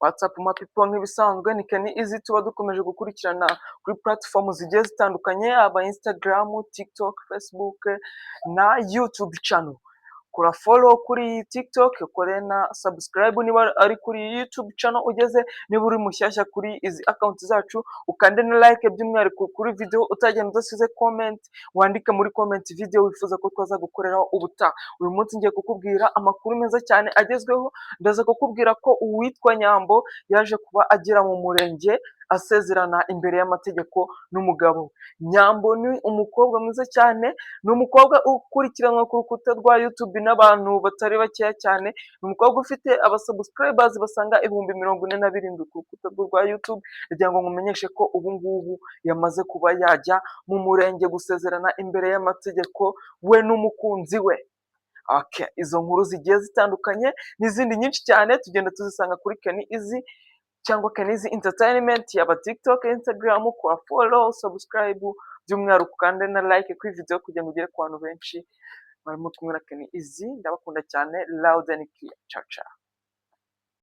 What's up, my people? Nk'ibisanzwe ni Kenny Easy, tuba dukomeje gukurikirana kuri platform zigiye zitandukanye, aba Instagram, TikTok, Facebook na YouTube channel. Kora follow kuri TikTok, ukore na subscribe niba ari kuri YouTube channel ugeze, niba uri mushyashya kuri izi account zacu, ukande na like by'umwihariko kuri video, utagenda udasize comment, wandike muri comment video wifuza ko twaza gukoreraho ubutaha. Uyu munsi ngiye kukubwira amakuru meza cyane agezweho. Ndaza kukubwira ko uwitwa Nyambo yaje kuba agera mu murenge asezerana imbere y'amategeko n'umugabo we. Nyambo ni umukobwa mwiza cyane, ni umukobwa ukurikiranwa ku rukuta rwa YouTube n'abantu batari bakeya cyane, ni umukobwa ufite abasubscribers basaga 47,000 ku rukuta rwe rwa YouTube. Ndagira ngo nkumenyeshe ko ubu ngubu yamaze kuba yajya mu murenge gusezerana imbere y'amategeko we n'umukunzi we. Okay, izo nkuru zigiye zitandukanye n'izindi nyinshi cyane tugenda tuzisanga kuri Kenny Easy cyangwa Kenny Easy Entertainment, yaba TikTok, Instagram. Kora follow, subscribe, by'umwihariko ukande na like kuri video kugira ngo ugere ku bantu benshi. Barimo kumwe na Kenny Easy, ndabakunda cyane, loud and clear. Ciao ciao.